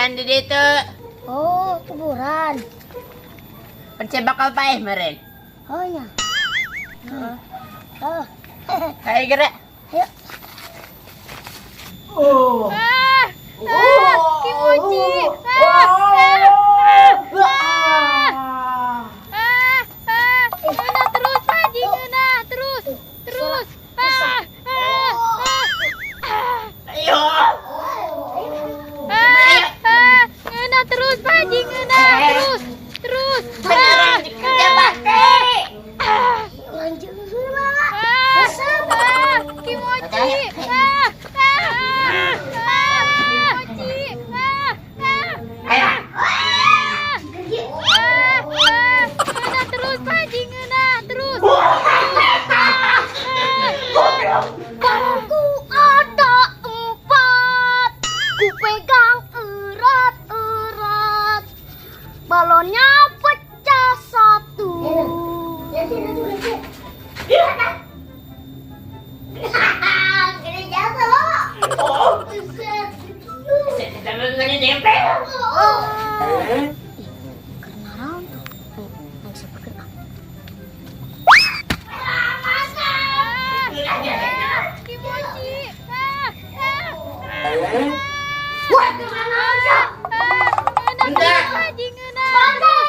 Kuburan di ditu. Oh, kuburan. Pan sia bakal paeh meren. Oh iya. Oh. Hayu geura. Ayo. Oh. Ah, ah, kimochi. Ah, ah, ah, ah, ah. Ngeunah terus, Pak Haji, ngeunah terus, terus. Ah, ah, ah, ah. Ayo. Ah, ah, ngeunah terus, Pak Haji, ngeunah terus, terus. Beneran kerja bakti. Ah, Lanjut heula. ah, ah, kimochi. Ah, ah, ah, kimochi. Ah, ah. Ayo. Ah, ah, ngeunah terus, Pak Haji, ngeunah terus. Terus. Ah, ah. Balonku ada empat, ku pegang erat-erat. Balonnya pecah satu. Gede jasa lo. Oh. Buset. Nempel. Kenalan tuh. Aing siapa kenal? Ah, kimochi. Ah, ah, Wah, kemana aja? ah, ngeunah terus, Pak Haji, ngeunah. Terus.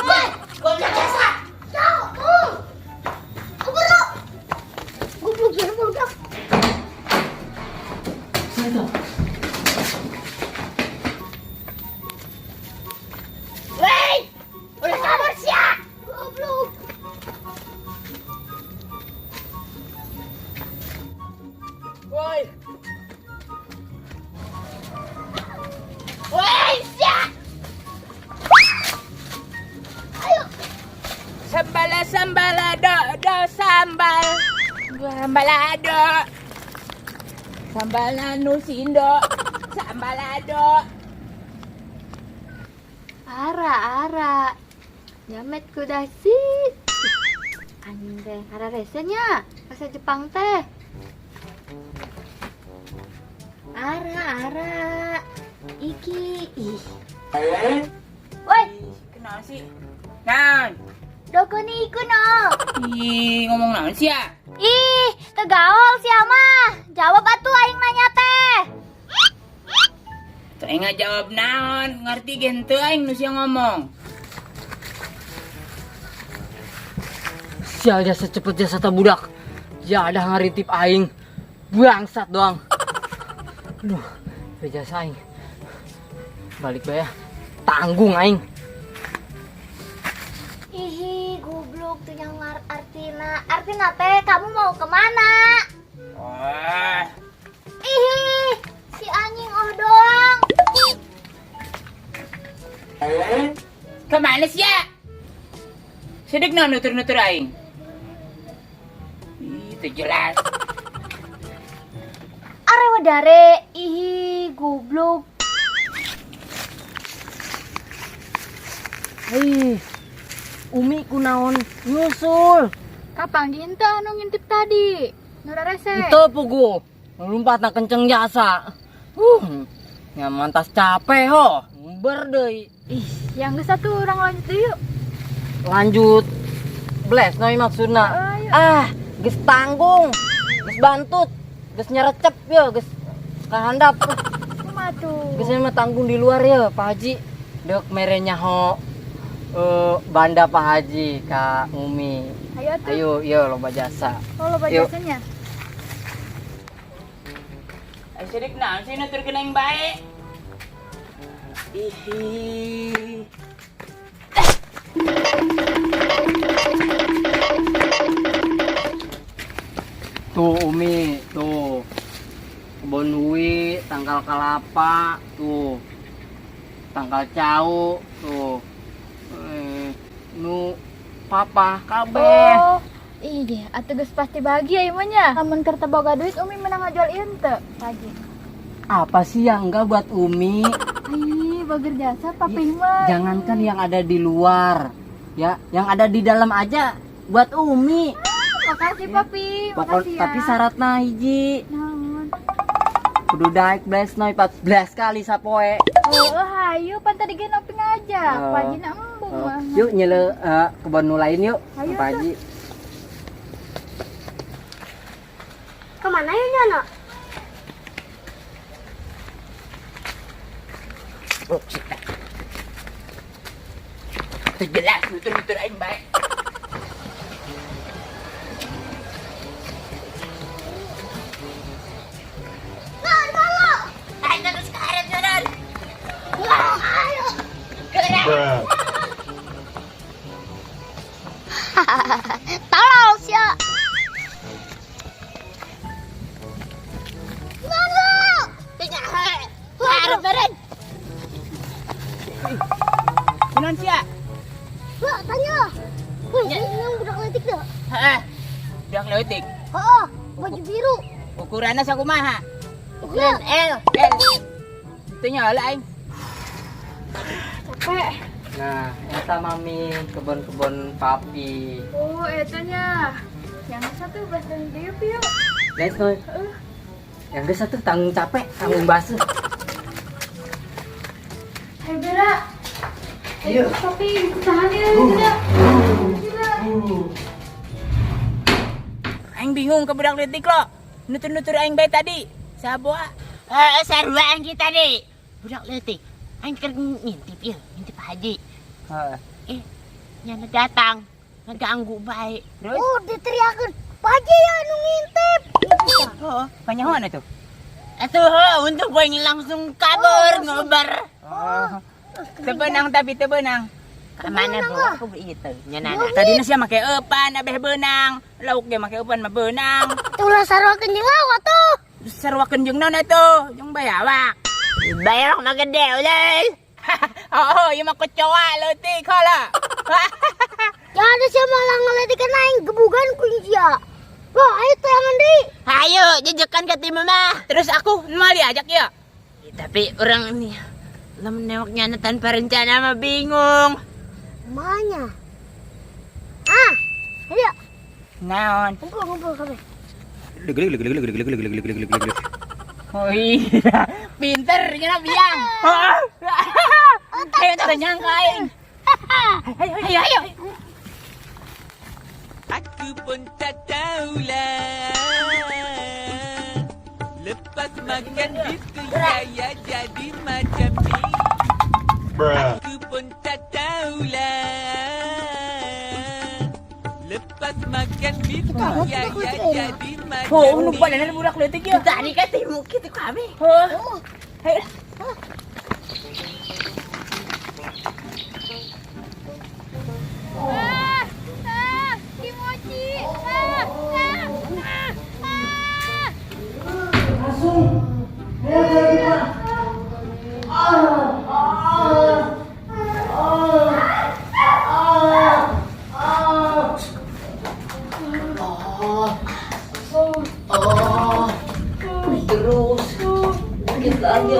Ah, Goblok jasa. Jauh. Goblok. Goblok ya, goblok. Siapa? Woi. Udah kabur sia. Goblok. Woi. Woi, sia. Ayo. Sambala sambala do do sambal. Sambalado. Sambal anu sindo. Sambalado. Ara, ara. Jamet kudasi. Anjing teh, ara resenya. Bahasa Jepang teh. Ara, ara. Iki, ih. Woi, Kenal sih? Naon? Doko ni iku no. Ih, ngomong naon sih ya? Ih, kegaul sia mah. Jawab atuh aing nanya teh. Tuh aing jawab naon, ngerti ge henteu aing nu sia ngomong. Sial, jasa cepet jasa tak budak. Jadah ngaritip aing. Bangsat doang. Aduh, jasa aing. Balik bae ya. Tanggung aing. Ihi, goblok tuh yang artina. Artina teh kamu mau kemana? Wah, Ihi, si anjing oh doang. Kemana sih ya? Sedek naon nutur-nutur aing? Ih, itu jelas. Are wadare, ihi, goblok. Hei, Umi kunaon nyusul. Kapan henteu anu ngintip tadi? Nu rarese. Itu pugu. Lompat na kenceng jasa. Nyaman tas capek ho. Berdei. Ih, yang geus atuh urang lanjut deui yuk. Lanjut. Bles noi maksudna. Ayo. Ah, geus tanggung. Geus bantut. Geus nyerecep ya, geus kahandap. Kumaha tuh? Geus mah tanggung di luar ya, Pak Haji. Dek mere nyaho banda Pak Haji ka Umi. Ayo atuh. Ayo, iya loba jasa. Oh, loba Yuk. jasanya. Ayo sedek naon sih nuturkeun aing bae? Ihi. Tuh Umi, tuh. Kebon hui, tangkal kelapa, tuh. Tangkal cau, tuh. Nu papa kabeh. Oh, ih, atuh geus pasti bahagia ieu mah nya. Lamun keur teu boga duit Umi menang ngajual ieu henteu, Pak Haji. Apa sih yang enggak buat Umi? Ih, bager jasa papi mah. Jangankan yang ada di luar, ya, yang ada di dalam aja buat Umi. Makasih, Papi. Pokok, Makasih ya. tapi syaratnya hiji. Naon? Kudu daek blesnoy 14 kali sapoe. Oh, hayu pan tadi ge nopi ngajak. Oh. Pak Haji na embung Oh, mah. yuk nyele kebon nu lain yuk, Hayu, Pak Haji. Kemana ya Nyono? Teu jelas nutur-nutur aing bae. Nah, kalau. Aing terus karet jalan. Wah, ayo. Gerak. Tolol sia. Nyono. Harap beren. Kunaon sia? Wah, tanya. Wih, ini yang budak leutik tuh. Heeh. Budak leutik. Heeh, baju biru. Ukuranna sakumaha? Ukuran L. L. Teu nyaho aing. Capek. Nah, eta mami kebun-kebun papi. Oh, eta nya. Yang satu bahasa dieu yuk. Blesnoy. Yang geus atuh tanggung capek, tanggung basuh. Hai Bera. Ayo. Tapi tahan ya, tidak. Tidak. Aing bingung ke budak leutik lo. Nutur-nutur aing bae tadi. Saboa. Heeh, sarua aing kita tadi. Budak leutik. Aing keur ngintip ieu, ngintip Pak Haji. Heeh. Eh, nyana datang. Ngeganggu bae. Terus? Oh, diteriakeun. Pak Haji ya nu ngintip. Oh, panyahoan atuh. Atuh, heuh, untung gue langsung kabur, ngobar. Oh. Teu beunang tapi teu beunang. Kemana bu? Aku begitu. Nyana. Tadi sia make eupan abeh beunang. Lauk ge make eupan mah beunang. Tulah saruakeun jeung awak tuh. Sarwakeun jeung naon atuh? Jeung bayawak. Bayar mah gede ulul. Oh, ieu mah kecoa leutik heula. Ya ada sia malah ngeletikan aing gebugan ku sia. Wah, ayo tayangan deui. Ayo, jejekan ke tim mah. Terus aku mau diajak ya? Tapi orang ini lamun newak nyana tanpa rencana mah bingung. Mana? Ah, ayo Naon? kumpul kumpul kabeh. Oh iya, pinter nya biang. Ayo teu nyangka aing. Ayo ayo ayo. Aku pun tak tahulah. Lepas makan biskut saya jadi macam ni. Aku pun tak tahulah. Lepas makan biskut saya jadi macam Oh, nu ni. badan budak leutik ya. Tadi kan timu kitu kami. Oh. Ayo. Ah, ah, kimochi. Ah, ah, ah, ah. Terus. Sakit lagi.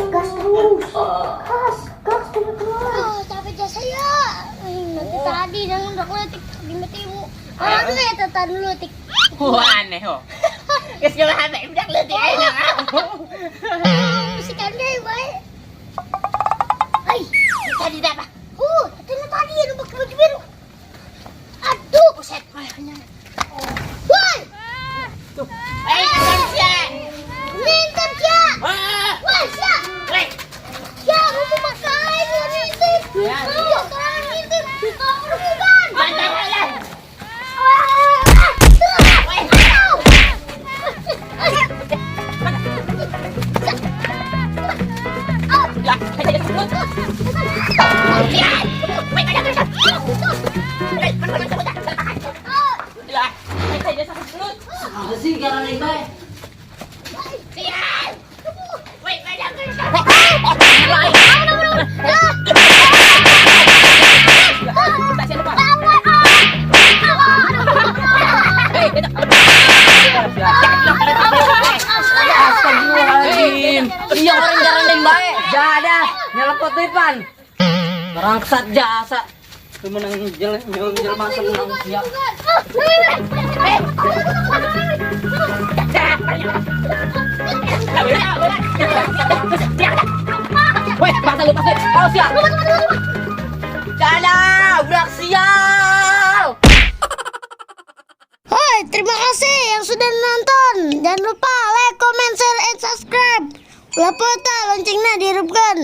Gas terus. Gas, gas terus terus. Oh, capek jasa ya. Nanti tadi jangan udah letik di matimu. Ah, dulu ya tata dulu letik. Wah, aneh oh. Geus kumaha bae budak leutik ayeuna mah. Bisikan deh, bae. Ai, Tadi dah apa? Itu nu tadi nu pakai baju biru. Aduh, Buset, malahnya. woi, Eh, kapan sia? ngintip sia. Ah, Woi, sia. weh. Sia, lu mau makan, lu ngintip. Lu orang ngintip. Kamu bukan. Mantap lah. Ah, aduh. Apa sih karena bae? Astagfirullahaladzim. Iya orang garandeng bae. Jadah, nyelepot deui pan. Bangsat jasa. Teu meunang jelema senang sia. Awas ya. Jadah, budak sial. Hoi, terima kasih yang sudah nonton. Jangan lupa like, comment, share, and subscribe. Ulah poho loncengnya dihidupkan.